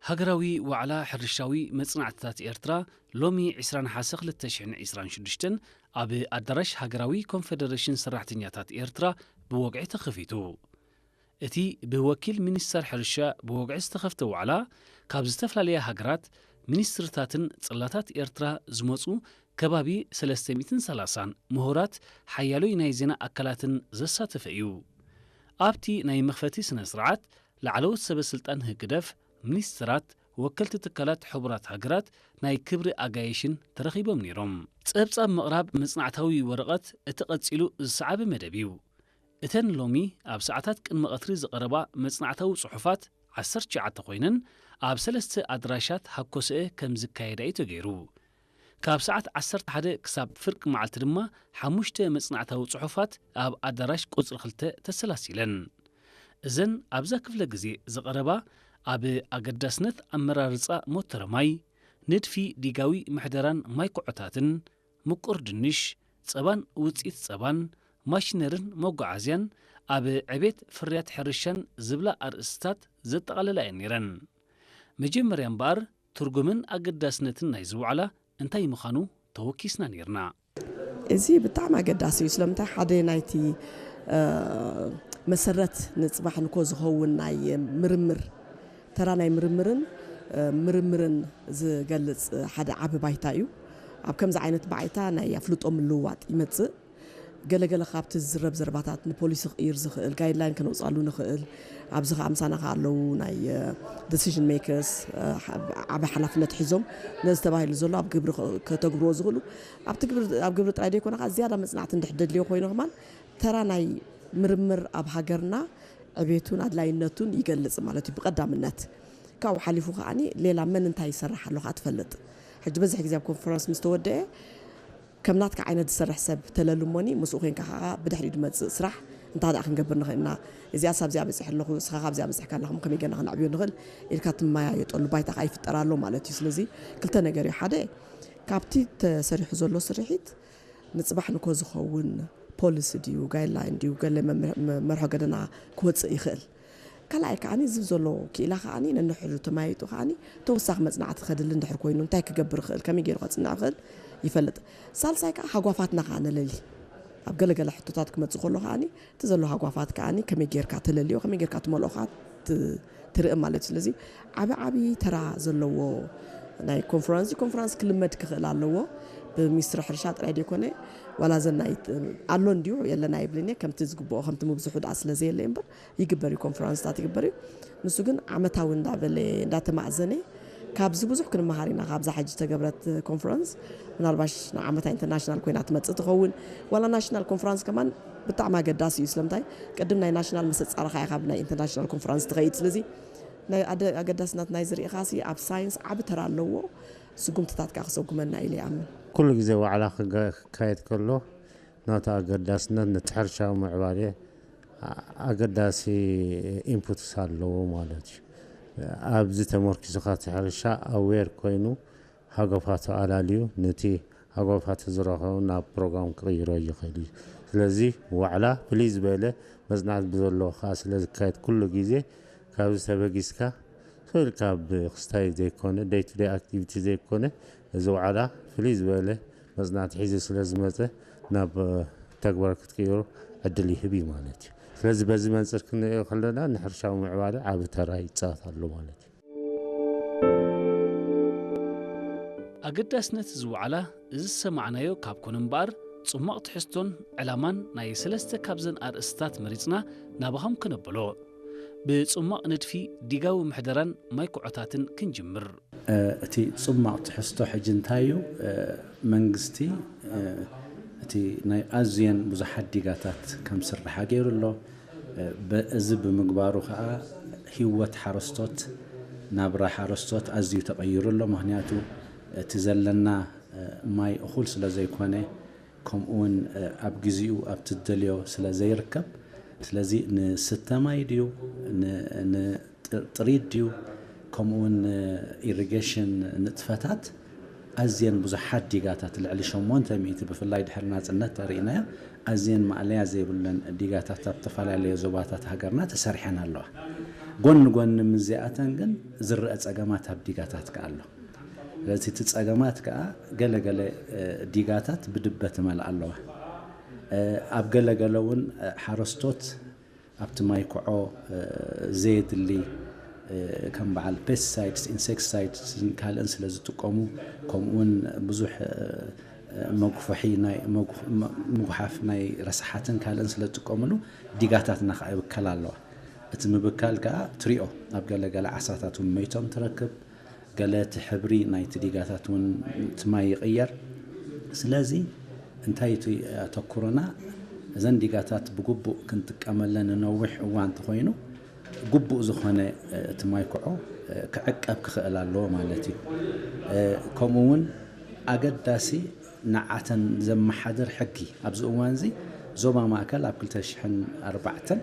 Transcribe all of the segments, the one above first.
ሃገራዊ ዋዕላ ሕርሻዊ መጽናዕትታት ኤርትራ ሎሚ ዕስራ ነሓሰ ክልተ ሽሕን ዕስራን ሽዱሽተን ኣብ ኣዳራሽ ሃገራዊ ኮንፈደሬሽን ሰራሕተኛታት ኤርትራ ብወግዒ ተኸፊቱ። እቲ ብወኪል ሚኒስተር ሕርሻ ብወግዒ ዝተኸፍተ ዋዕላ፣ ካብ ዝተፈላለያ ሃገራት፣ ሚኒስትርታትን ጽላታት ኤርትራ ዝመጹ ከባቢ ሰለስተ ሚእትን ሰላሳን ምሁራት፣ ሓያሎይ ናይ ዜና ኣካላትን ዘሳተፈ እዩ። ኣብቲ ናይ መኽፈቲ ስነ ስርዓት፣ ላዕለዎት ሰበ ስልጣን ህግደፍ፣ ሚኒስትራት፣ ወከልቲ ትካላት ሕቡራት ሃገራት፣ ናይ ክብሪ ኣጋይሽን ተረኺቦም ነይሮም። ጸብጻብ ምቕራብ መጽናዕታዊ ወረቐት እቲ ቀጺሉ ዝሰዓበ መደብ እዩ። እተን ሎሚ ኣብ ሰዓታት ቅድሚ ቀትሪ ዝቐረባ መጽናዕታዊ ጽሑፋት ዓሰርተ ትሽዓተ ኮይነን፣ ኣብ ሰለስተ ኣድራሻት ሃኮሰኤ ከም ዝካየዳ እዩ ተገይሩ። ካብ ሰዓት ዓሰርተ ሓደ ክሳብ ፍርቂ መዓልቲ ድማ ሓሙሽተ መጽናዕታዊ ጽሑፋት ኣብ ኣዳራሽ ቁጽሪ ክልተ ተሰላሲለን። እዘን ኣብዛ ክፍለ ግዜ ዝቐረባ፣ ኣብ ኣገዳስነት ኣመራርጻ ሞተረ ማይ፣ ንድፊ ዲጋዊ ምሕደራን ማይ ኩዖታትን፣ ምቁር ድንሽ፣ ጸባን ውጽኢት ጸባን፣ ማሽነርን መጓዓዝያን፣ ኣብ ዕቤት ፍርያት ሕርሻን ዝብላ ኣርእስትታት ዘጠቓለላ እየን ነይረን። መጀመርያ እምበኣር፣ ትርጉምን ኣገዳስነትን ናይዚ ዋዕላ እንታይ ምዃኑ ተወኪስና ነይርና። እዚ ብጣዕሚ ኣገዳሲ እዩ። ስለምንታይ? ሓደ ናይቲ፣ እ፣ መሰረት ንጽባሕ ንኮ ዝኸውን ናይ ምርምር፣ ተራ ናይ ምርምርን፣ እ፣ ምርምርን ዝገልጽ ሓደ ዓቢ ባይታ እዩ። ኣብ ከምዚ ዓይነት ባይታ ናይ ኣፍልጦ ምልውዋጥ ይመጽእ። ገለገለ ካብቲ ዝዝረብ ዘረባታት ንፖሊሲ ክቕይር ዝኽእል፣ ጋይድላይን ከነውጽኣሉ ንኽእል። ኣብዚ ኸኣ ምሳና ኸኣ ኣለዉ ናይ፣ እ፣ ዲሲዥን ሜከርስ፣ እ፣ ሓ-፣ ዓቢ ሓላፍነት ሒዞም ነዚ ተባሂሉ ዘሎ ኣብ ግብሪ ኸ-፣ ከተግብርዎ ዝኽእሉ፣ ኣብቲ ግብሪ፣ ኣብ ግብሪ ጥራይ ዘይኮነ ኸኣ ዝያዳ መጽናዕቲ እንድሕር ደድልዮ ኮይኑ ከማን ተራ ናይ ምርምር ኣብ ሃገርና ዕቤቱን ኣድላይነቱን ይገልጽ ማለት እዩ ብቐዳምነት። ካብኡ ሓሊፉ ከኣኒ ሌላ መን እንታይ ይሰርሕ ኣሎ ከኣ ትፈልጥ። ሕጂ በዝሕ ግዜ ኣብ ኮንፈረንስ ምስ ተወደአ ከም ናትካ ዓይነት ዝሰርሕ ሰብ ተለሉ እሞኒ ምስኡ ኮንካ ከኣ ብድሕሪኡ ዝመጽእ ስራሕ እንታይ ደኣ ክንገብር ንኽእል ኢና፣ እዚኣስ ኣብዚኣ በጺሐ ኣለኹ፣ ንስኻ ካብዚኣ በጺሕካ ኣለኻ፣ እሞ ከመይ ጌርና ከነዕብዮ ንኽእል ኢልካ ትመያየጠሉ ባይታ ከኣ ይፍጠር ኣሎ ማለት እዩ። ስለዚ ክልተ ነገር እዩ። ሓደ ካብቲ ተሰሪሑ ዘሎ ስርሒት ንጽባሕ ንኮ ዝኸውን ፖሊሲ ድዩ፣ ጋይድላይን ድዩ፣ ገለ መምር-፣ መ-፣ መርሖ ገደና ክወጽእ ይኽእል። ካልኣይ ከኣኒ፣ እዚ ዘሎ ክኢላ ከኣኒ ነንሕዱ ተማይጡ ከኣኒ ተወሳኺ መጽናዕቲ ከድሊ እንድሕር ኮይኑ፣ እንታይ ክገብር ይኽእል፣ ከመይ ገይሩ ከጽንዕ ይኽእል ይፈልጥ። ሳልሳይ ከኣ ሃጓፋትና ከኣ ነለሊ። ኣብ ገለገለ ሕቶታት ክመጽእ ከሎ ከኣኒ፣ እቲ ዘሎ ሃጓፋት ከኣኒ ከመይ ጌርካ ተለልዮ፣ ከመይ ጌርካ ትመልኦ ከኣ ት-፣ ትርኢ ማለት እዩ። ስለዚ ዓቢ ዓቢ ተራ ዘለዎ ናይ ኮንፈረንስ እዩ። ኮንፈረንስ ክልመድ ክኽእል ኣለዎ። ብሚኒስትሪ ሕርሻ ጥራይ ዘይኮነ፣ ዋላ ዘን ናይ፣ ኣሎ እንድዩ፣ የለን ኣይብልን እየ። ከምቲ ዝግብኦ፣ ከምቲ ምብዝሑ ደኣ ስለ ዘየለ እምበር፣ ይግበር እዩ፣ ኮንፈረንስታት ይግበር እዩ። ንሱ ግን ዓመታዊ እንዳበለ፣ እንዳተማእዘነ፣ ካብዚ ብዙሕ ክንመሃር ኢና፣ ካብዛ ሕጂ ዝተገብረት ኮንፈረንስ። ምናልባሽ ንዓመታ ኢንተርናሽናል ኮይና ትመጽእ ትኸውን። ዋላ ናሽናል ኮንፈረንስ ከማን ብጣዕሚ ኣገዳሲ እዩ። ስለምንታይ? ቅድም ናይ ናሽናል ምስ ኣጻረኻ ኢኻ ናብ ናይ ኢንተርናሽናል ኮንፈረንስ ትኸይድ። ስለዚ ናይ ኣደ-፣ ኣገዳስነት ናይ ዝርኢኻሲ ኣብ ሳይንስ ዓቢ ተራ ኣለዎ። ስጉምትታት ከኣ ክሰጉመና ኢለ ይኣምን። ኩሉ ግዜ ዋዕላ ክገ-፣ ክካየድ ከሎ፣ ናቱ ኣገዳስነት ነቲ ሕርሻዊ ምዕባለ ኣ-፣ ኣገዳሲ ኢንፑትስ ኣለዎ ማለት እዩ። ኣብዚ ተመርኪሱ እቲ ሕርሻ ኣዌር ኮይኑ፣ ሃጓፋቱ ኣላልዩ፣ ነቲ ሃጓፋቱ ዝረኸቡ ናብ ፕሮግራም ክቕይሮ ይኽእል እዩ። ስለዚ ዋዕላ ፍልይ ዝበለ መጽናዕቲ ብዘለዎ ከኣ ስለ ዝካየድ፣ ኩሉ ግዜ ካብዚ ተበጊስካ፣ ስቕ ኢልካ ብክስታይ ዘይኮነ፣ ደይ ቱ ደይ ኣክቲቪቲ ዘይኮነ፣ እዚ ዋዕላ ፍልይ ዝበለ መጽናዕቲ ሒዙ ስለ ዝመጸ፣ ናብ ተግባር ክትቅይሮ ዕድል ይህብ እዩ ማለት እዩ። ስለዚ በዚ መንጽር ክንሪኦ ከለና፣ ንሕርሻዊ ምዕባለ ዓቢ ተራ ይጻወት ኣሎ ማለት እዩ። ኣገዳስነት እዚ ዋዕላ፣ እዚ ዝሰማዕናዮ ካብ ኮነ እምበኣር፣ ጽሟቕ ትሕዝቶን ዕላማን ናይ ሰለስተ ካብዘን ኣርእስትታት መሪጽና ናባኹም ከነብሎ። ብጽሟቕ ንድፊ ዲጋዊ ምሕደራን ማይ ኩዖታትን ክንጅምር። እ፣ እቲ ጽሟቕ ትሕዝቶ ሕጂ እንታይ እዩ? እ፣ መንግስቲ፣ እ፣ እቲ ናይ ኣዝየን ብዙሓት ዲጋታት ከም ስርሓ ገይሩ ኣሎ። እ፣ በ-፣ እዚ ብምግባሩ ኸኣ ህይወት ሓረስቶት፣ ናብራ ሓረስቶት ኣዝዩ ተቐይሩ ኣሎ። ምኽንያቱ እቲ ዘለና፣ እ፣ ማይ እኹል ስለ ዘይኮነ፣ ከምኡ እውን፣ እ፣ ኣብ ግዜኡ ኣብቲ ዝደልዮ ስለ ዘይርከብ፣ ስለዚ ንስተ ማይ ድዩ፣ ን-፣ ን-፣ ጥ-፣ ጥሪት ድዩ፣ ከምኡ እውን ንኢሪጌሽን ንጥፈታት ኣዝየን ብዙሓት ዲጋታት፣ ልዕሊ ሸሞንተ ሚእቲ፣ ብፍላይ ድሕሪ ናጽነት ተሪእናዮ፣ ኣዝየን ማእለያ ዘይብለን ዲጋታት ኣብ ዝተፈላለየ ዞባታት ሃገርና ተሰሪሐን ኣለዋ። ጎኒ ጎኒ ምስዚኣተን ግን ዝረአ ጸገማት ኣብ ዲጋታት ከኣ ኣሎ። ስለዚ እቲ ጸገማት ከኣ ገለገለ ዲጋታት ብድበ ትመልኣ ኣለዋ። ኣብ ገለገለ እውን ሓረስቶት ኣብቲ ማይ ኩዖ ዘየድሊ ከም በዓል ፔስቲሳይድስ፣ ኢንሴክቲሳይድስን ካልእን ስለ ዝጥቀሙ፣ ከምኡውን ብዙሕ መጉፍሒ ናይ ምጉሓፍ ናይ ረሳሓትን ካልእን ስለ ዝጥቀምሉ ዲጋታትና ከዓ ይብከላ ኣለዋ። እቲ ምብካል ከዓ ትሪኦ ኣብ ገለ ገለ ዓሳታት እውን መይቶም ትረክብ። ገለ እቲ ሕብሪ ናይቲ ዲጋታት እውን እቲ ማይ ይቕየር። ስለዚ እንታይ እቲ ኣተኩሮና? እዘን ዲጋታት ብግቡእ ክንጥቀመለን ንነዊሕ እዋን እንተኾይኑ ግቡእ ዝኾነ እቲ ማይ ኩዖ ክዕቀብ ክኽእል ኣለዎ ማለት እዩ። ከምኡ እውን ኣገዳሲ ንዓተን ዘመሓድር ሕጊ ኣብዚ እዋን እዚ ዞባ ማእከል ኣብ ክልተ ሽሕን ኣርባዕተን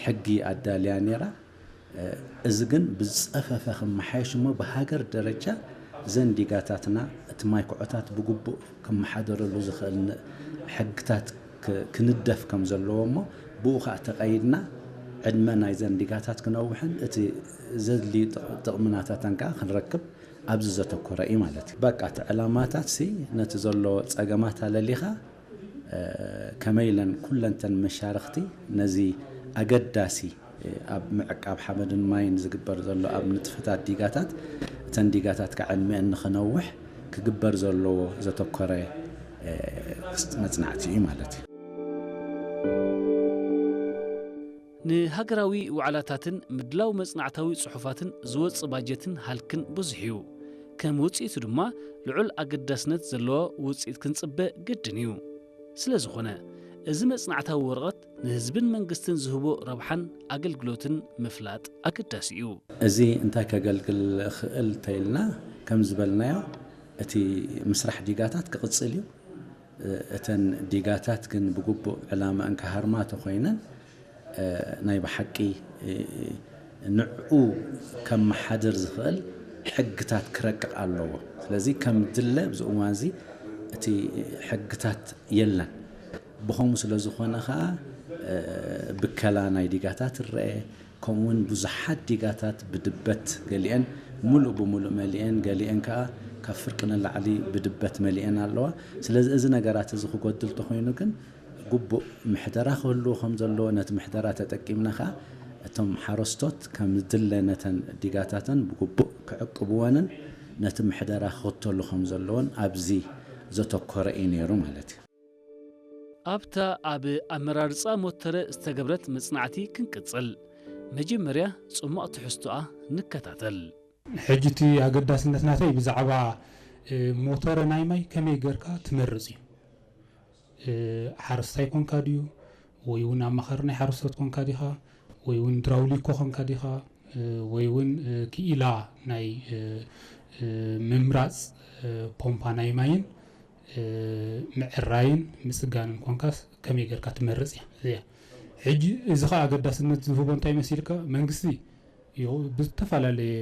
ሕጊ ኣዳልያ ነይራ። እዚ ግን ብዝጸፈፈ ክመሓየሽ እሞ ብሃገር ደረጃ እዘን ዲጋታትና እቲ ማይ ኩዖታት ብግቡእ ክመሓደረሉ ዝኽእል ሕግታት ክንደፍ ከም ዘለዎ እሞ ብኡ ከዓ ተቐይድና ዕድመ ናይዘን ዲጋታት ክነውሕን እቲ ዘድሊ ጥቕሚ ናታተን ከዓ ክንረክብ ኣብዚ ዘተኮረ እዩ ማለት እዩ። በቃ እቲ ዕላማታት ሲ ነቲ ዘሎ ጸገማት ኣለሊኻ ከመይ ኢለን ኩለንተን መሻርኽቲ ነዚ ኣገዳሲ ኣብ ምዕቃብ ሓመድን ማይን ዝግበር ዘሎ ኣብ ንጥፈታት ዲጋታት እተን ዲጋታት ከዓ ዕድሚአን ንኽነውሕ ክግበር ዘለዎ ዘተኮረ መጽናዕቲ እዩ ማለት እዩ። ንሃገራዊ ዋዕላታትን ምድላው መጽናዕታዊ ጽሑፋትን ዝወጽእ ባጀትን ሃልክን ብዙሕ እዩ። ከም ውጽኢቱ ድማ ልዑል ኣገዳስነት ዘለዎ ውጽኢት ክንጽበ ግድን እዩ። ስለ ዝኾነ እዚ መጽናዕታዊ ወረቐት ንህዝብን መንግስትን ዝህቦ ረብሓን ኣገልግሎትን ምፍላጥ ኣገዳሲ እዩ። እዚ እንታይ ከገልግል ክእል ተይልና ከም ዝበልናዮ እቲ ምስራሕ ዲጋታት ክቕጽል እዩ። እተን ዲጋታት ግን ብግቡእ ዕላመአን ክሃርማ ተኾይነን ናይ ብሓቂ ንዕኡ ከመሓድር ዝኽእል ሕግታት ክረቅቕ ኣለዎ። ስለዚ ከም ድለ ኣብዚ እዋን እዚ እቲ ሕግታት የለን። ብኸምኡ ስለ ዝኾነ ኸዓ ብከላ ናይ ዲጋታት ይረአ፣ ከምኡ እውን ብዙሓት ዲጋታት ብድበት ገሊአን ሙሉእ ብሙሉእ መሊአን ገሊአን ከዓ ካብ ፍርቂ ንላዕሊ ብድበት መሊአን ኣለዋ። ስለዚ እዚ ነገራት እዚ ክጎድል ተኾይኑ ግን ግቡእ ምሕደራ ክህልዎ ከም ዘለዎ ነቲ ምሕደራ ተጠቂምና ከዓ እቶም ሓረስቶት ከም ዝድለ ነተን ዲጋታተን ብግቡእ ክዕቅብወንን ነቲ ምሕደራ ክኽተሉ ከም ዘለዎን ኣብዚ ዘተኮረ እዩ ነይሩ ማለት እዩ። ኣብታ ኣብ ኣመራርጻ ሞተረ ዝተገብረት መጽናዕቲ ክንቅጽል፣ መጀመርያ ጽሟቕ ትሕዝቶኣ ንከታተል። ሕጂ እቲ ኣገዳስነት ናተይ ብዛዕባ ሞተረ ናይ ማይ ከመይ ገርካ ትመርጽ እዩ። ሓረስታይ ኮንካ ድዩ ወይ እውን ኣማኸሪ ናይ ሓረስቶት ኮንካ ዲኻ ወይ እውን ድራውሊኮ ኮንካ ዲኻ ወይ እውን ክኢላ ናይ ምምራፅ ፖምፓ ናይ ማይን ምዕራይን ምፅጋንን ኮንካስ ከመይ ጌርካ ትመርፅ እያ እዚኣ። ሕጂ እዚ ከዓ ኣገዳስነት ዝህቦ እንታይ መሲልካ መንግስቲ ብዝተፈላለየ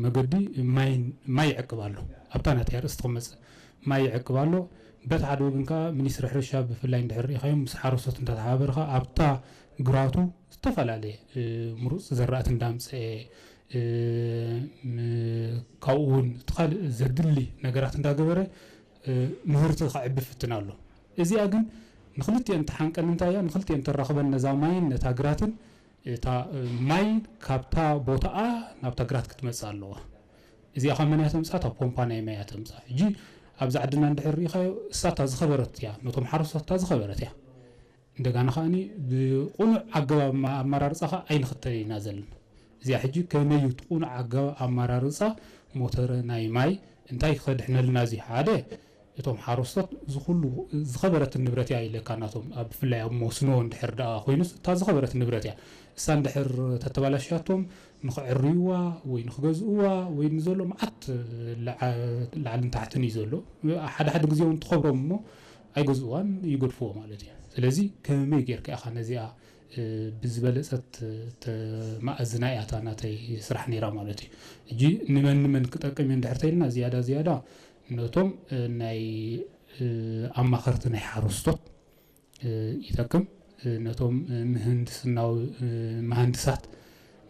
መገዲ ማይ ይዕቅብ ኣሎ ኣብታ ናተይ ኣርእስቲ ክመፅእ ማይ ይዕቅብ ኣሎ። በቲ ሓደ ወገን ከዓ ሚኒስትሪ ሕርሻ ብፍላይ እንድሕር ርኢኻዮም ምስ ሓረስቶት እንዳተሓባበርካ ኣብታ ግራቱ ዝተፈላለየ ምሩፅ ዘራእቲ እንዳምፀአ ካብኡ እውን እቲ ካልእ ዘድሊ ነገራት እንዳገበረ ምህርቲ ከዕቢ ፍትን ኣሎ። እዚኣ ግን ንክልቲኤን ትሓንቀን እንታይ እያ ንክልቲኤን ተራኽበን ነዛ ማይን ነታ ግራትን እታ ማይ ካብታ ቦታኣ ናብታ ግራት ክትመፅእ ኣለዋ። እዚኣ ካብ መን እያ ተምፅኣ? ካብ ፖምፓ ናይ ማይ እያ ተምፅኣ። ሕጂ ኣብዚ ዓድና እንድሕር ርኢኻዮ እሳ እታ ዝኸበረት እያ፣ ነቶም ሓረስቶት እታ ዝኸበረት እያ። እንደጋና ከኣኒ ብቁኑዕ ኣገባብ ኣመራርፃ ከዓ ኣይንኽተል ኢና ዘለና። እዚኣ ሕጂ ከመይ እዩ እቲ ቁኑዕ ኣገባብ ኣመራርፃ ሞተረ ናይ ማይ እንታይ ከድሕነልና እዚ ሓደ እቶም ሓረስቶት እዚ ኩሉ ዝኸበረት ንብረት እያ ኢለካ ናቶም ኣብ ብፍላይ ኣብ መስኖ እንድሕር ደኣ ኮይኑስ እታ ዝኸበረት ንብረት እያ እሳ እንድሕር ተተባላሽያቶም ንኽዕርዩዋ ወይ ንኽገዝእዋ ወይ ንዘሎ መዓት ላዕልን ታሕትን እዩ ዘሎ ሓደ ሓደ ግዜ እውን ትኸብሮም እሞ ኣይገዝእዋን ይገድፍዎ ማለት እዩ ስለዚ ከመይ ጌርካ ኢኻ ነዚኣ ብዝበለፀት ተማእዝና እያ እታ ናተይ ስራሕ ነይራ ማለት እዩ ሕጂ ንመን ንመን ክጠቅም እዩ እንድሕር ተይልና ዝያዳ ዝያዳ ነቶም ናይ ኣማኸርቲ ናይ ሓረስቶት ይጠቅም ነቶም ምህንድስናዊ መሃንድሳት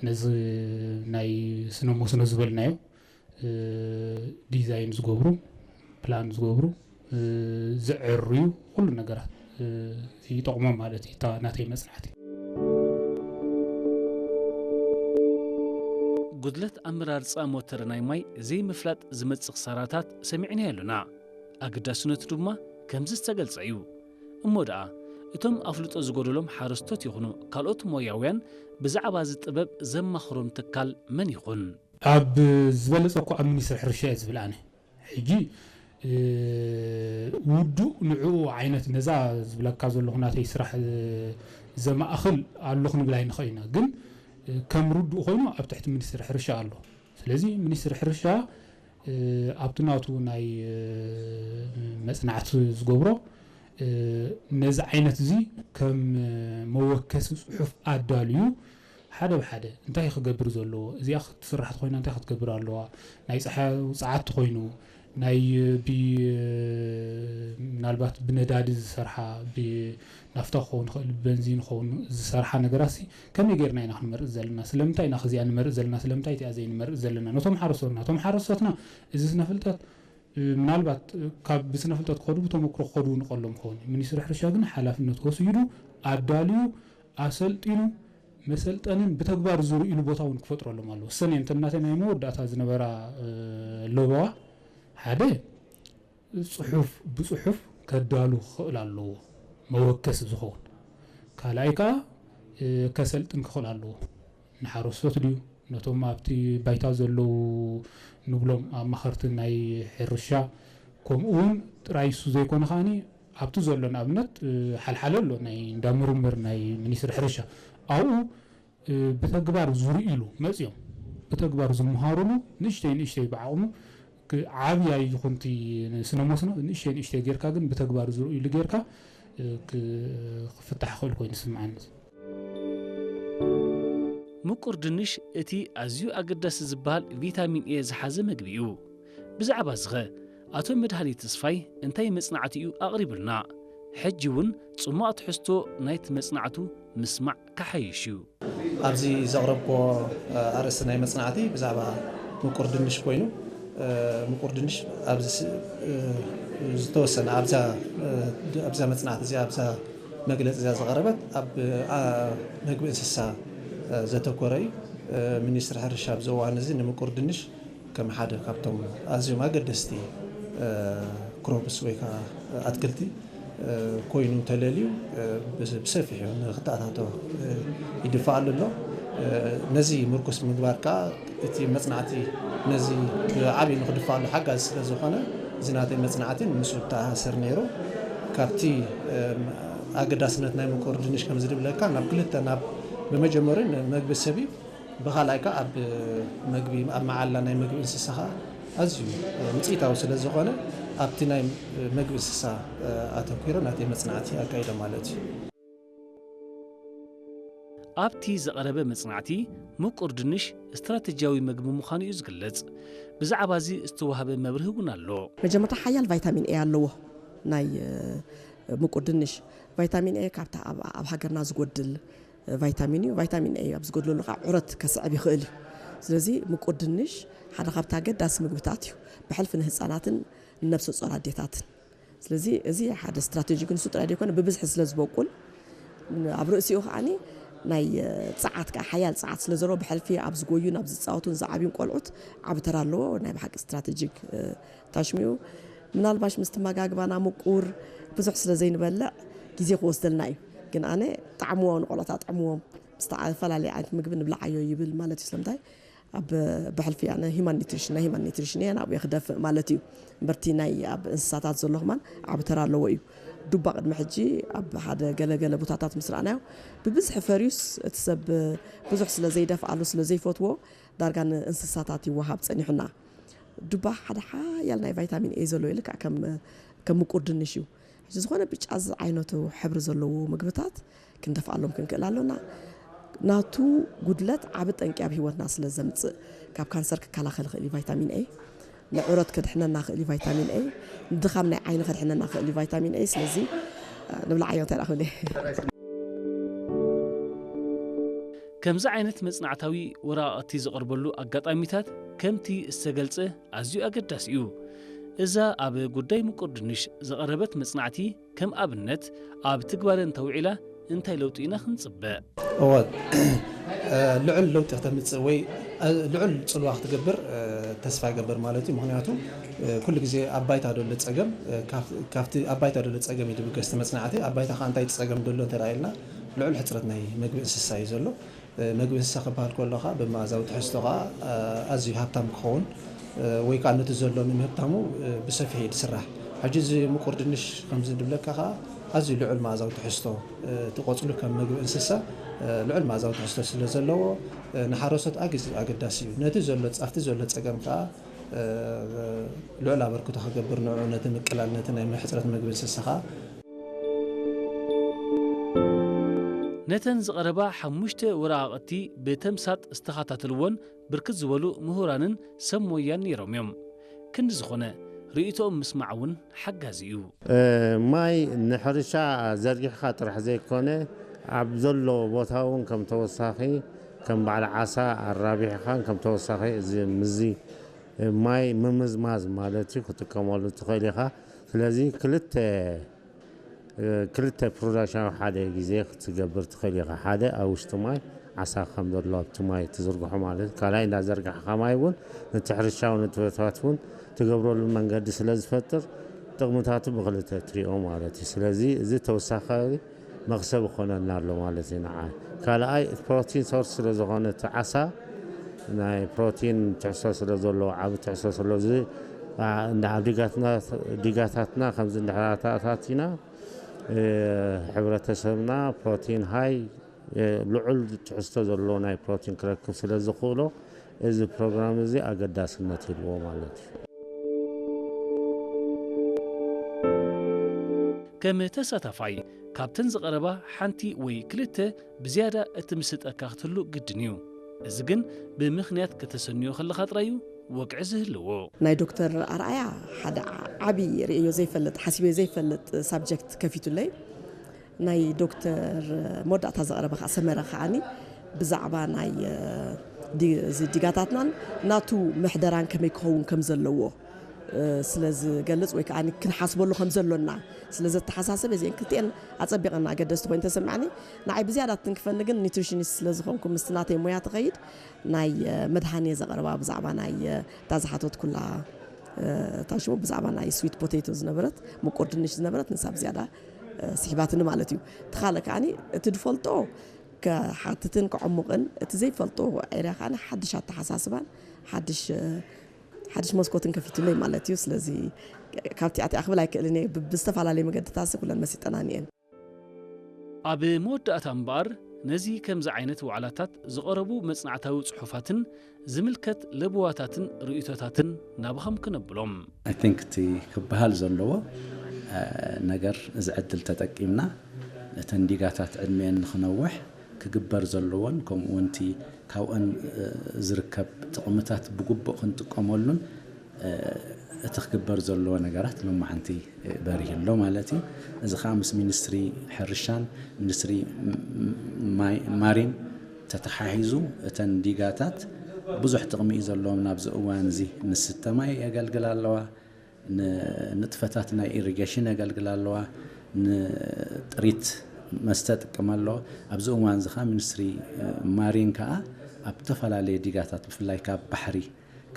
ነዚ ናይ ስነ መስኖ ዝበልናዮ ዲዛይን ዝገብሩ፣ ፕላን ዝገብሩ፣ ዘዕርዩ፣ ኩሉ ነገራት ይጠቕሞም ማለት እዩ። እታ ናተይ መፅናዕቲ። ጉድለት ኣመራርፃ ሞተር ናይ ማይ ዘይምፍላጥ ዝመፅእ ክሳራታት ሰሚዕናዮ ኣለና። ኣገዳስነቱ ድማ ከምዚ ዝተገልጸ እዩ። እሞ ደኣ እቶም ኣፍልጦ ዝጎደሎም ሓረስቶት ይኹኑ ካልኦት ሞያውያን ብዛዕባ እዚ ጥበብ ዘማኽሮም ትካል መን ይኹን? ኣብ ዝበለጸ እኮ ኣብ ሚኒስትሪ ሕርሻ እየ ዝብል ኣነ። ሕጂ ውዱእ ንዕኡ ዓይነት ነዛ ዝብለካ ዘለኹ ናተይ ስራሕ ዘማእኽል ኣሎ ክንብል ኣይንኽእል ኢና። ግን ከም ርዱእ ኮይኑ ኣብ ትሕቲ ሚኒስትሪ ሕርሻ ኣሎ። ስለዚ ሚኒስትሪ ሕርሻ ኣብቲ ናቱ ናይ መፅናዕቲ ዝገብሮ ነዚ ዓይነት እዚ ከም መወከሲ ፅሑፍ ኣዳልዩ ሓደ ብሓደ እንታይ ክገብር ዘለዎ፣ እዚኣ ክትስራሕ ተኮይና እንታይ ክትገብር ኣለዋ፣ ናይ ፀሓይ ውፅዓት ተኮይኑ ናይ ብ ምናልባት ብነዳዲ ዝሰርሓ ብናፍታ ክኸውን ይኽእል ብበንዚን ክኸውን ዝሰርሓ ነገራት ሲ ከመይ ጌርና ኢና ክንመርፅ ዘለና? ስለምንታይ ኢና ከዚኣ ንመርፅ ዘለና? ስለምንታይ እቲኣ ዘይንመርፅ ዘለና? ነቶም ሓረስቶትና እቶም ሓረስቶትና እዚ ስነፍልጠት ምናልባት ካብ ብስነፍልጠት ክኸዱ ብተመክሮ ክኸዱ ንቀሎም ክኸውን እዩ። ሚኒስትሪ ሕርሻ ግን ሓላፍነት ወሲዱ ኣዳልዩ ኣሰልጢኑ መሰልጠንን ብተግባር ዝርእይሉ ቦታ እውን ክፈጥረሎም ኣለዎ። እሰን እየን እተን ናተይ ናይ መወዳእታ ዝነበራ ለበዋ ሓደ ፅሑፍ ብፅሑፍ ከዳሉ ክኽእል ኣለዎ መወከሲ ዝኸውን። ካልኣይ ከዓ ከሰልጥን ክኽእል ኣለዎ። ንሓረስቶት ድዩ ነቶም ኣብቲ ባይታ ዘለዉ ንብሎም ኣማኸርቲ ናይ ሕርሻ ከምኡ እውን ጥራይ እሱ ዘይኮነ ከዓኒ ኣብቲ ዘሎ ንኣብነት ሓልሓለ ኣሎ ናይ እንዳ ምርምር ናይ ሚኒስትሪ ሕርሻ ኣብኡ ብተግባር ዝርእይሉ መፅዮም ብተግባር ዝመሃሩሉ ንእሽተይ ንእሽተይ ብዓቕሙ ዓብያ ይኹንቲ ስነ መስኖ ንእሽተይ ንእሽተይ ጌርካ ግን ብተግባር ዝርእይሉ ጌርካ ክፍታሕ ክእል ኮይኑ ዝስምዓኒ። ምቁር ድንሽ እቲ ኣዝዩ ኣገዳሲ ዝበሃል ቪታሚን ኤ ዝሓዘ መግቢ እዩ። ብዛዕባ ዝኸ ኣቶ መድሃኒ ተስፋይ እንታይ መጽናዕቲ እዩ ኣቕሪቡልና? ሕጂ እውን ጽማቕ ትሕዝቶ ናይቲ መጽናዕቱ ምስማዕ ክሓይሽ እዩ። ኣብዚ ዘቕረብክዎ ኣርእስቲ ናይ መጽናዕቲ ብዛዕባ ምቁር ድንሽ ኮይኑ፣ ምቁር ድንሽ ኣብዚ ዝተወሰነ ኣብዛ መጽናዕቲ እዚኣ ኣብዛ መግለጺ እዚኣ ዝቐረበት ኣብ መግቢ እንስሳ ዘተኮረ እዩ። ሚኒስትሪ ሕርሻ ኣብዚ እዋን እዚ ንምቁር ድንሽ ከም ሓደ ካብቶም ኣዝዮም ኣገደስቲ ክሮፕስ ወይ ከዓ ኣትክልቲ ኮይኑ ተለልዩ ብሰፊሑ ንክተኣታቶ ይድፋኣሉ ኣሎ። ነዚ ምርኩስ ምግባር ከዓ እቲ መፅናዕቲ ነዚ ብዓብዩ ንክድፋኣሉ ሓጋዚ ስለ ዝኾነ እዚ ናተይ መፅናዕቲ ምስኡ ተኣሳሰር ነይሩ። ካብቲ ኣገዳስነት ናይ ምቁር ድንሽ ከም ዝድብለካ ናብ ክልተ ናብ ብመጀመሪ መግቢ ሰብ እዩ። ብኻልኣይ ከዓ ኣብ መግቢ ኣብ መዓላ ናይ መግቢ እንስሳ ከዓ ኣዝዩ ውፅኢታዊ ስለ ዝኾነ ኣብቲ ናይ መግቢ እንስሳ ኣተኲረ ናተይ መፅናዕቲ ኣካይደ ማለት እዩ። ኣብቲ ዝቐረበ መጽናዕቲ ምቁር ድንሽ ስትራተጂያዊ መግቢ ምዃኑ እዩ ዝግለጽ። ብዛዕባ እዚ ዝተዋህበ መብርሂ እውን ኣሎ። መጀመርታ ሓያል ቫይታሚን ኤ ኣለዎ ናይ ምቁር ድንሽ። ቫይታሚን ኤ ካብታ ኣብ ሃገርና ዝጎድል ቫይታሚን እዩ። ቫይታሚን ኤ ኣብ ዝጎድለሉ ከዓ ዑረት ከስዕብ ይኽእል እዩ። ስለዚ ምቁር ድንሽ ሓደ ካብቲ ኣገዳሲ ምግብታት እዩ። ብሕልፊ ንህፃናትን ንነብሰ ፆር ኣዴታትን ስለዚ እዚ ሓደ ስትራቴጂ ግን እሱ ጥራይ ዘይኮነ ብብዝሒ ስለ ዝበቁል ኣብ ርእሲኡ ከዓኒ ናይ ፀዓት ከዓ ሓያል ፀዓት ስለ ዘለዎ ብሕልፊ ኣብ ዝጎዩን ኣብ ዝፃወቱን ዝዓብዩን ቆልዑት ዓቢ ተራ ኣለዎ። ናይ ብሓቂ ስትራቴጂክ ታሽሚኡ ምናልባሽ ምስቲ መጋግባና ምቁር ብዙሕ ስለ ዘይንበልዕ ግዜ ክወስደልና እዩ። ግን ኣነ ጣዕምዎ ንቆልዑት ኣጥዕምዎም ዝተፈላለየ ዓይነት ምግቢ ንብልዓዮ ይብል ማለት እዩ። ስለምንታይ ኣብ ብሕልፊ ኣነ ሂማን ኒትሪሽን ናይ ሂማን ኒትሪሽን እየ ናብኡ ክደፍእ ማለት እዩ። እምበርቲ ናይ ኣብ እንስሳታት ዘሎ ከማን ዓቢ ተራ ኣለዎ እዩ። ዱባ ቅድሚ ሕጂ ኣብ ሓደ ገለገለ ቦታታት ምስ ረኣናዮ ብብዝሒ ፈርዩስ እቲ ሰብ ብዙሕ ስለ ዘይደፍኣሉ ስለ ዘይፈትዎ ዳርጋ ንእንስሳታት ይወሃብ ጸኒሑና። ዱባ ሓደ ሓያል ናይ ቫይታሚን ኤ ዘለዎ ኢልካ ከም ከም ምቁር ድንሽ እዩ። ሕጂ ዝኾነ ብጫ ዝዓይነቱ ሕብሪ ዘለዎ ምግብታት ክንደፍኣሎም ክንክእል ኣሎና። ናቱ ጉድለት ዓቢ ጠንቂ ኣብ ህይወትና ስለ ዘምጽእ ካብ ካንሰር ክከላኸል ይኽእል እዩ ቫይታሚን ኤ። ንዕረት ከድሕነና ክእል እዩ ቫይታሚን ኤ። ንድኻም ናይ ዓይኒ ከድሕነና ክእል እዩ ቫይታሚን ኤ። ስለዚ ንብልዓዮ እንታይ ደኣ ክብል እየ። ከምዚ ዓይነት መጽናዕታዊ ወረቓቕቲ ዝቐርበሉ ኣጋጣሚታት ከምቲ ዝተገልጸ ኣዝዩ ኣገዳሲ እዩ። እዛ ኣብ ጉዳይ ምቁር ድንሽ ዝቐረበት መጽናዕቲ ከም ኣብነት ኣብ ትግባረ እንተውዒላ እንታይ ለውጢ ኢና ክንጽበ? እወ፣ እ፣ ልዑል ለውጢ ከተምጽእ ወይ፣ እ፣ ልዑል ጽልዋ ክትገብር፣ እ፣ ተስፋ ይገብር ማለት እዩ። ምኽንያቱ፣ እ፣ ኩሉ ግዜ ኣብ ባይታ ዘሎ ጸገም፣ እ፣ ካብ-፣ ካብቲ ኣብ ባይታ ዘሎ ጸገም እዩ ድብገስ እቲ መጽናዕቲ። ኣብ ባይታ ከኣ እንታይ ጸገም ዘሎ እንተ ኢልና፣ ልዑል ሕጽረት ናይ መግቢ እንስሳ እዩ ዘሎ። እ፣ መግቢ እንስሳ ክበሃል ከሎ ከኣ ብመኣዛዊ ትሕዝቶ ከኣ፣ እ፣ ኣዝዩ ሃብታም ክኸውን፣ እ፣ ወይ ከኣ ነቲ ዘሎ ንምህብታሙ፣ እ፣ ብሰፊሑ እዩ ዝስራሕ። ሕጂ እዚ ምቁር ድንሽ ከምዚ እንብለካ ከኣ ኣዝዩ ልዑል መኣዛዊ ትሕዝቶ፣ እ፣ እቲ ቆጽሉ ከም መግቢ እንስሳ፣ እ፣ ልዑል መኣዛዊ ትሕዝቶ ስለ ዘለዎ፣ እ፣ ንሓረስቶት ኣግዝ-፣ ኣገዳሲ እዩ። ነቲ ዘሎ፣ ኣብቲ ዘሎ ጸገም ከኣ፣ እ፣ ልዑል ኣበርክቶ ክገብር ንዕኡ ነቲ ምቅላል ነቲ ናይ ሕጽረት መግቢ እንስሳ ከኣ ነተን ዝቐረባ ሓሙሽተ ወረቓቕቲ ብተምሳጥ ዝተኸታተልዎን ብርክት ዝበሉ ምሁራንን ሰብ ሞያን ነይሮም እዮም። ክንዲ ዝኾነ፣ ርእይቶኦም ምስማዕ እውን ሓጋዚ እዩ። እ፣ ማይ ንሕርሻ ዘርጊሕኻ ጥራሕ ዘይኮነ፣ ኣብ ዘሎ ቦታ እውን ከም ተወሳኺ፣ ከም በዓል ዓሳ ኣራቢሕኻን ከም ተወሳኺ እዚ፣ ምስዚ ማይ ምምዝማዝ ማለት እዩ፣ ክትጥቀመሉ ትኽእል ኢኻ። ስለዚ ክልተ፣ እ፣ ክልተ ፕሮዳክሽን ኣብ ሓደ ግዜ ክትገብር ትኽእል ኢኻ። ሓደ ኣብ ውሽጢ ማይ ዓሳ ከም ዘሎ ኣብቲ ማይ ትዝርግሖ ማለት እዩ። ካልኣይ እንዳዘርጋሕካ ማይ እውን ነቲ ሕርሻዊ ንጥፈታት እውን ትገብረሉ መንገዲ ስለ ዝፈጥር ጥቕምታቱ ብክልተ ትሪኦ ማለት እዩ። ስለዚ እዚ ተወሳኺ መኽሰብ ይኾነና ኣሎ ማለት እዩ ንዓይ። ካልኣይ እቲ ፕሮቲን ሶርስ ስለ ዝኾነ እቲ ዓሳ ናይ ፕሮቲን ትሕዝቶ ስለ ዘለዎ፣ ዓቢ ትሕዝቶ ስለ ዝ-፣ ኣ-፣ እንዳ ኣብ ዲጋትና፣ ዲጋታትና ከምዚ እንድሕር ኣተኣታቲና፣ እ፣ ሕብረተሰብና ፕሮቲን ሃይ፣ እ፣ ልዑል ትሕዝቶ ዘለዎ ናይ ፕሮቲን ክረክብ ስለ ዝኽእሎ፣ እዚ ፕሮግራም እዚ ኣገዳስነት ይህልዎ ማለት እዩ። ከም ተሳታፋይ፣ ካብተን ዝቐረባ ሓንቲ ወይ ክልተ ብዝያዳ እትምስጠካ ክትህሉ ግድን እዩ። እዚ ግን ብምኽንያት ከተሰንዮ ከለኻ ጥራይ እዩ ወግዒ ዝህልዎ። ናይ ዶክተር ኣርኣያ ሓደ ዓቢ ርእዮ ዘይፈልጥ፣ ሓሲበዮ ዘይፈልጥ ሳብጀክት ከፊቱለይ። ናይ ዶክተር መወዳእታ ዘቕረበ ከኣ ሰመረ ከኣኒ ብዛዕባ ናይ፣ እ፣ ዲ-፣ እዚ ዲጋታትናን ናቱ ምሕደራን ከመይ ክኸውን ከም ዘለዎ፣ እ፣ ስለ ዝገልጽ ወይ ከኣ ክንሓስበሉ ከም ዘሎና ስለ ዘተሓሳሰብ፣ እዚአን ክልቲአን ኣጸቢቐን ኣገደስቲ ኮይኑ ተሰማዕኒ። ንዓይ ብዝያዳ ትንክፈኒ ግን ኒትሪሽኒስት ስለ ዝኾንኩ ምስቲ ናተይ ሞያ ትኸይድ ናይ፣ እ፣ መድሃኔ ዘቕርባ ብዛዕባ ናይ፣ እ፣ እታ ዝሓተትኩላ፣ እ፣ እታ ሽሙ ብዛዕባ ናይ ስዊት ፖቴቶ ዝነበረት፣ ምቁር ድንሽ ዝነበረት፣ ንሳ ብዝያዳ፣ እ፣ ስሒባትኒ ማለት እዩ። እቲ ካልእ ከኣኒ እቲ ድፈልጦ ክሓትትን ክዕሙቕን፣ እቲ ዘይፈልጦ ኤርያ ከኣ ሓድሽ ኣተሓሳስባን ሓድሽ፣ ሓድሽ መስኮትን ከፊቱለይ ማለት እዩ። ስለዚ ካብቲ ኣቲኣ ክብል ኣይክእልን እየ። ብ-፣ ብዝተፈላለየ መገድታት ኩለን መሲጠናኒ እየን። ኣብ መወዳእታ እምበኣር፣ ነዚ ከምዚ ዓይነት ዋዕላታት ዝቐረቡ መጽናዕታዊ ጽሑፋትን ዝምልከት ለበዋታትን ርእይቶታትን ናባኹም ክነብሎም። I think እቲ ክበሃል ዘለዎ፣ እ፣ ነገር እዚ ዕድል ተጠቂምና እተን ዲጋታት ዕድሜአን ንኽነውሕ ክግበር ዘለዎን ከምኡ እውን እቲ ካብኦን፣ እ፣ ዝርከብ ጥቕምታት ብግቡእ ክንጥቀመሉን፣ እ፣ እቲ ክግበር ዘለዎ ነገራት ሎማዓንቲ፣ እ፣ በሪህ ኣሎ ማለት እዩ። እዚ ከዓ ምስ ሚኒስትሪ ሕርሻን ሚኒስትሪ ም-፣ ም-፣ ማይ-፣ ማሪን ተተሓሒዙ እተን ዲጋታት ብዙሕ ጥቕሚ እዩ ዘለዎም። ናብዚ እዋን እዚ ንስተ ማይ የገልግላ ኣለዋ፣ ንንጥፈታት ናይ ኢሪጌሽን የገልግላ ኣለዋ፣ ንጥሪት መስተ ጥቅም ኣለዎ። ኣብዚ እዋን እዚ ከዓ ሚኒስትሪ፣ እ፣ ማሪን ከዓ ኣብ ዝተፈላለየ ዲጋታት ብፍላይ ካብ ባሕሪ፣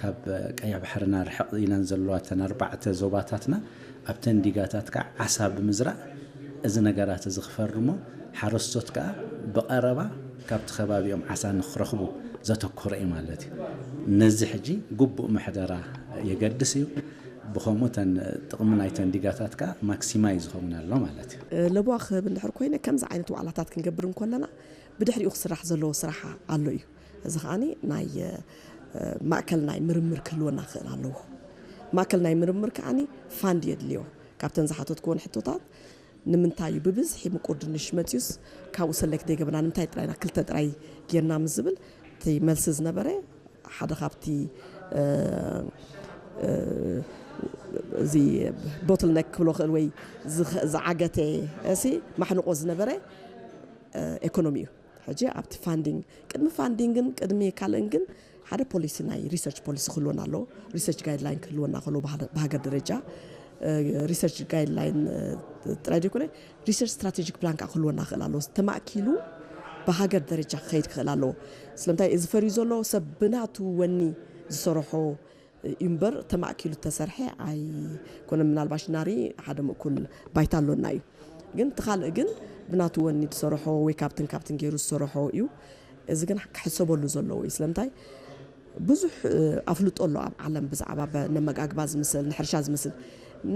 ካብ ቀይሕ ባሕርና ርሕቕ ኢለን ዘለዋ እተን ኣርባዕተ ዞባታትና ኣብተን ዲጋታት ከዓ ዓሳ ብምዝራእ እዚ ነገራት እዚ ክፈርሞ ሓረስቶት ከዓ ብቐረባ ካብቲ ከባቢኦም ዓሳ ንክረኽቡ ዘተኮረ እዩ ማለት እዩ። ነዚ ሕጂ ግቡእ ምሕደራ የገድስ እዩ። ብኸምኡ እተን ጥቕሚ ናይተን ዲጋታት ከዓ ማክሲማይዝ ዝኸውን ኣሎ ማለት እዩ። ለበዋ ክህብ እንድሕር ኮይነ ከምዚ ዓይነት ዋዕላታት ክንገብር እንከለና ብድሕሪኡ ክስራሕ ዘለዎ ስራሕ ኣሎ እዩ። እዚ ከዓኒ ናይ፣ እ፣ ማእከል ናይ ምርምር ክህልወና ክኽእል ኣለዎ። ማእከል ናይ ምርምር ከዓኒ ፋንድ የድልዮ። ካብተን ዝሓተትክዎን ሕቶታት ንምንታይ እዩ ብብዝሒ ምቁር ድንሽ መፅዩስ ካብኡ ሰሌክት ዘይገበርና ንምንታይ ጥራይና ክልተ ጥራይ ጌርና ምስ ዝብል እቲ መልሲ ዝነበረ ሓደ ካብቲ፣ እ፣ እ፣ እዚ ቦትልነክ ክብሎ ክእል ወይ ዝኸ-፣ ዝዓገተ እሲ ማሕንቆ ዝነበረ፣ እ፣ ኤኮኖሚ እዩ። ሕጂ ኣብቲ ፋንዲንግ፣ ቅድሚ ፋንዲንግን ቅድሚ ካልእን ግን ሓደ ፖሊሲ፣ ናይ ሪሰርች ፖሊሲ ክህልወና ኣለዎ። ሪሰርች ጋይድላይን ክህልወና ከሎ ብሃገር ደረጃ፣ ሪሰርች ጋይድላይን ጥራይ ዘይኮነ፣ ሪሰርች ስትራቴጂክ ፕላን ከዓ ክህልወና ክእል ኣለዎ። ተማእኪሉ ብሃገር ደረጃ ክኸይድ ክኽእል ኣለዎ። ስለምንታይ እዚ ፈርዩ ዘሎ ሰብ ብናቱ ወኒ ዝሰርሖ እዩ እምበር፣ ተማእኪሉ ተሰርሐ ኣይኮነ። ምናልባሽ ናሪ ሓደ ምእኩል ባይታ ኣሎና እዩ። ግን እቲ ካልእ ግን ብናቱ ወኒ ዝሰርሖ ወይ ካብትን ካብትን ገይሩ ዝሰርሖ እዩ። እዚ ግን ክሕሰበሉ ዘለዎ እዩ። ስለምንታይ ብዙሕ ኣፍልጦ ኣሎ ኣብ ዓለም ብዛዕባ ነመጋግባ ዝምስል፣ ንሕርሻ ዝምስል።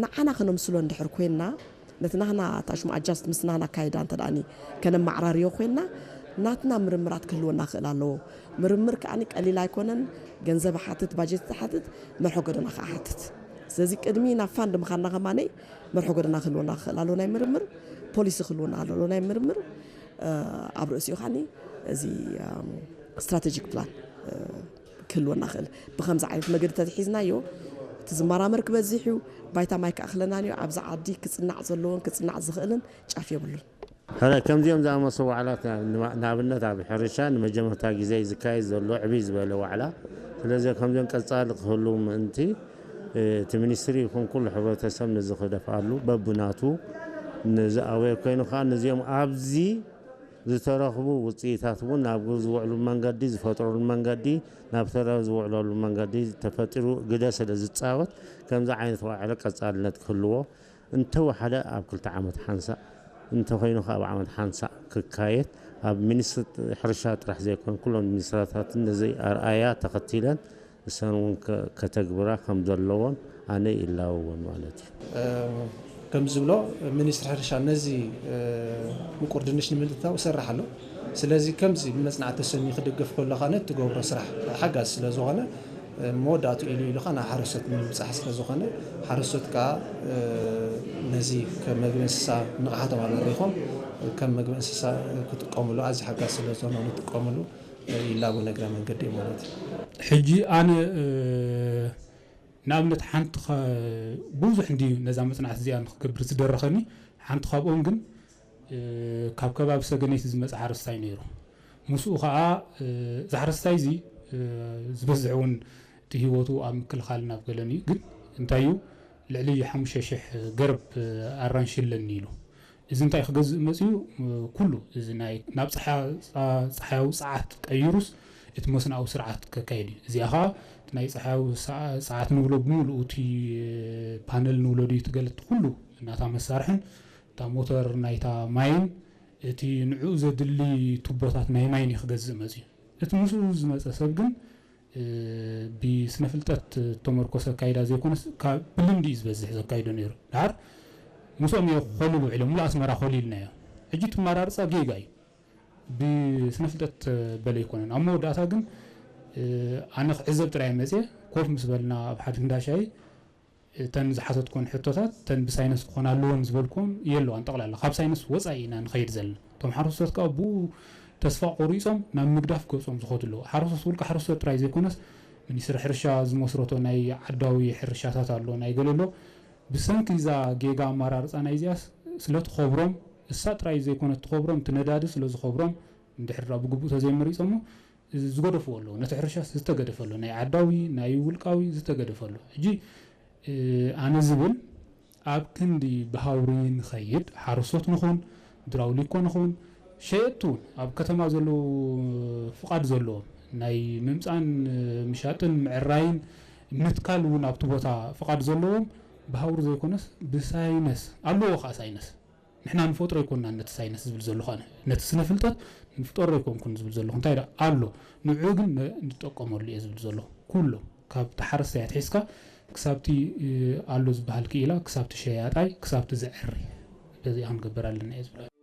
ንዓና ከነምስሎ እንድሕር ኮይንና፣ ነቲ ናህና ታሽሙ ኣጃስት ምስ ናህና ኣካይዳ እንተ ደኣኒ ከነማዕራርዮ ኮይንና፣ ናትና ምርምራት ክህልወና ክእል ኣለዎ። ምርምር ከኣኒ ቀሊል ኣይኮነን። ገንዘብ ሓትት፣ ባጀት ሓትት፣ መርሖ ጎደና ከዓ ሓትት። ስለዚ ቅድሚ ናብ ፋንድ ምኻንና ከማነይ መርሖ ጎደና ክህልወና ክእል ኣለዎ ናይ ምርምር፣ ፖሊሲ ክህልወና ኣለዎ ናይ ምርምር። ኣብ ርእሲኡ ከኣኒ እዚ ስትራቴጂክ ፕላን ክህልወና ክእል። ብከምዚ ዓይነት መገዲ ተትሒዝናዮ፣ እቲ ዝመራመር ክበዝሕ እዩ። ባይታ ማይ ክኣኽለናን እዩ። ኣብዚ ዓዲ ክጽናዕ ዘለዎን ክጽናዕ ዝኽእልን ጫፍ የብሉን። ሕረ ከምዚኦም ዝኣመሰሉ ዋዕላት ንኣብነት ኣብ ሕርሻ ንመጀመርታ ግዜ ዝካየድ ዘሎ ዕብይ ዝበለ ዋዕላ። ስለዚ ከምዚኦም ቀጻሊ ክህሉ ምእንቲ እቲ ሚኒስትሪ ይኹን ኩሉ ሕብረተሰብ ነዚ ክደፍኣሉ በብናቱ ነዚ ኣዌር ኮይኑ ከዓ ነዚኦም ኣብዚ ዝተረኽቡ ውፅኢታት እውን ናብ ግብሪ ዝውዕሉ መንገዲ ዝፈጥረሉ መንገዲ ናብ ተግባር ዝውዕለሉ መንገዲ ተፈጢሩ ግደ ስለ ዝፃወት ከምዚ ዓይነት ዋዕላ ቀፃልነት ክህልዎ እንተወሓደ ኣብ ክልተ ዓመት ሓንሳእ እንተኮይኑ ከዓ ኣብ ዓመት ሓንሳእ ክካየድ ኣብ ሚኒስትሪ ሕርሻ ጥራሕ ዘይኮን ኩሎም ሚኒስትራታትን ነዚ ኣርኣያ ተኸቲለን እሰን እውን ከተግብራ ከም ዘለዎን ኣነ ይላወወን ማለት እዩ። ከም ዝብሎ ሚኒስትሪ ሕርሻ ነዚ ምቁር ድንሽ ንምልታው እሰርሕ ኣሎ። ስለዚ ከምዚ ብመፅናዕቲ ተሰንዩ ክድገፍ ከሎ ኸነ እትገብሮ ስራሕ ሓጋዝ ስለ ዝኾነ መወዳእቱ ኢሉ ኢሉ ኸ ናብ ሓረስቶት ንምብፃሕ ስለ ዝኾነ ሓረስቶት ከዓ ነዚ ከም መግቢ እንስሳ ንቕሓቶም ኣበሪኾም ከም መግቢ እንስሳ ክጥቀምሉ ኣዚ ሓጋዝ ስለ ዝኾነ ንጥቀምሉ ይላቡ ነግረ መንገዲ ማለት እዩ። ሕጂ ኣነ ንኣብነት ሓንቲ ብዙሕ እንዲ ነዛ መፅናዕቲ እዚኣ ንክገብር ዝደረኸኒ ሓንቲ ካብኦም ግን ካብ ከባቢ ሰገነይቲ ዝመፀ ሓረስታይ ነይሩ። ምስኡ ከዓ እዚ ሓረስታይ እዚ ዝበዝሕ እውን እቲ ህይወቱ ኣብ ምክልኻል ናብ ገለን እዩ። ግን እንታይ እዩ ልዕሊ ሓሙሽተ ሽሕ ገረብ ኣራንሺ ኣለኒ ኢሉ። እዚ እንታይ ክገዝእ መፅዩ ኩሉ እዚ ናይ ናብ ፀሓያዊ ፀዓት ቀይሩስ እቲ መስናዊ ስርዓት ከካየድ እዩ። እዚኣ ከዓ ናይ ፀሓያዊ ፀዓት ንብሎ ብምሉኡ እቲ ፓነል ንብሎ ድዩ ትገለት ኩሉ ናታ መሳርሕን እታ ሞተር ናይታ ማይን እቲ ንዕኡ ዘድሊ ቱቦታት ናይ ማይን እዩ ክገዝእ መፅዩ። እቲ ምስኡ ዝመፀ ሰብ ግን ብስነ ፍልጠት ተመርኮሰ ኣካይዳ ዘይኮነስ ካብ ብልምዲ እዩ ዝበዝሕ ዘካይዶ ነይሩ። ድሓር ምስኦም እየ ክኾልል ውዒለ ሙሉእ ኣስመራ ኮሊልናዮ። ሕጂ እቲ ኣመራርፃ ጌጋ እዩ። ብስነ ፍልጠት በለ ኣይኮነን። ኣብ መወዳእታ ግን ኣነ ክዕዘብ ጥራይ መፅየ ኮፍ ምስ በልና ኣብ ሓደ እንዳ ሻሂ እተን ዝሓተትኮን ሕቶታት እተን ብሳይነስ ክኾና ኣለወን ዝበልኮን የለዋን። ጠቕላላ ካብ ሳይነስ ወፃኢ ኢና ንኸይድ ዘለና። እቶም ሓረስቶት ከዓ ብኡ ተስፋ ቆሪፆም ናብ ምግዳፍ ገፆም ዝኸዱ ኣለዉ። ሓረስቶት ውልቀ ሓረስቶት ጥራይ ዘይኮነስ ሚኒስትሪ ሕርሻ ዝመስረቶ ናይ ዓዳዊ ሕርሻታት ኣሎ ናይ ገለ ኣሎ። ብሰንኪ እዛ ጌጋ ኣመራርፃ ናይዚኣስ ስለትኸብሮም እሳ ጥራይ ዘይኮነት ትኸብሮም እቲ ነዳዲ ስለዝኸብሮም እንድሕር ብግቡእ ተዘይመሪፆሞ ዝገደፍዎ ኣለዉ። ነቲ ሕርሻስ ዝተገደፈ ኣሎ ናይ ዓዳዊ ናይ ውልቃዊ ዝተገደፈ ኣሎ። ሕጂ ኣነ ዝብል ኣብ ክንዲ ብሃውሪ ንኸይድ ሓረስቶት ንኹን ድራውሊኮ ንኹን ሸየጥቲ እውን ኣብ ከተማ ዘለዉ ፍቓድ ዘለዎም ናይ ምምፃን ምሻጥን ምዕራይን ምትካል እውን ኣብቲ ቦታ ፍቓድ ዘለዎም ብሃውሪ ዘይኮነስ ብሳይነስ ኣለዎ ከዓ ሳይነስ ንሕና ንፈጥሮ ኣይኮንናን ነቲ ሳይንስ ዝብል ዘለኹ ኣነ ነቲ ስነ ፍልጠት ንፍጠሮ ኣይኮንኩን ዝብል ዘለኹ እንታይ ደኣ ኣሎ ንዕኡ ግን ንጠቀመሉ እየ ዝብል ዘለኹ ኩሎም ካብቲ ሓረስታይ ኣትሒዝካ ክሳብቲ ኣሎ ዝበሃል ክኢላ ክሳብቲ ሸያጣይ ክሳብቲ ዘዕሪ በዚኣ ክንገብር ኣለና እየ ዝብል